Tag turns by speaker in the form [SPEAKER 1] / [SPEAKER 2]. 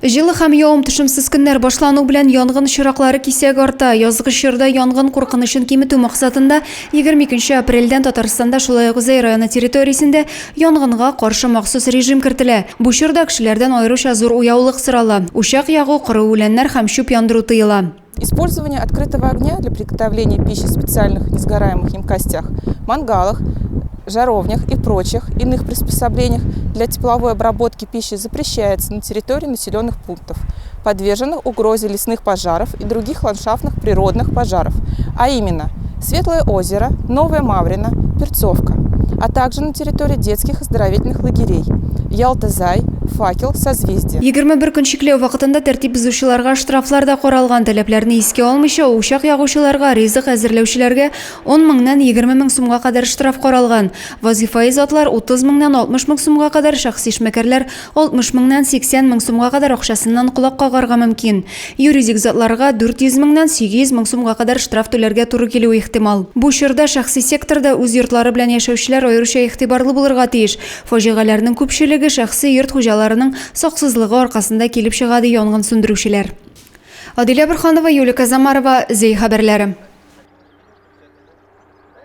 [SPEAKER 1] Җылы һәм явым-төшемсез көннәр башлану белән янгын очраклары кисәк арта. Язгы чорда янгын куркынычын киметү максатында 22 нче апрельдән Татарстанда, шулай ук Зәй районы территориясендә янгынга каршы махсус режим кертелә. Бу чорда кешеләрдән аеруча зур уяулык сорала. Учак ягу, коры үләннәр һәм чүп яндыру тыела.
[SPEAKER 2] Использование открытого огня для приготовления пищи в специальных несгораемых емкостях, мангалах, жаровнях и прочих иных приспособлениях для тепловой обработки пищи запрещается на территории населенных пунктов, подверженных угрозе лесных пожаров и других ландшафтных природных пожаров, а именно Светлое озеро, Новая Маврина, Перцовка, а также на территории детских оздоровительных лагерей Ялта-Зай, Факел, Созвездие.
[SPEAKER 1] 21 көн чикләү вакытында тәртип бозучыларга штрафлар да каралган. Таләпләрне искә алмыйча, учак ягучыларга, ризык әзерләүчеләргә 10 меңнән 20 мең сумга кадәр штраф каралган. Вазыйфаи затлар 30 меңнән 60 мең сумга кадәр, шәхси эшмәкәрләр 60 меңнән 80 мең сумга кадәр акчасыннан колак кагарга мөмкин. Юридик затларга 400 меңнән 800 мең сумга кадәр штраф түләргә туры килүе ихтимал. Бу чорда шәхси секторда үз йортлары белән яшәүчеләр аеруча игътибарлы булырга тиеш. Фаҗигаләрнең күпчелеге шәхси йорт хуҗаларының саксызлыгы аркасында килеп чыга, ди янгын сүндерүчеләр. Адилә Борһанова, Юлия Казамарова, Зәй хәбәрләре.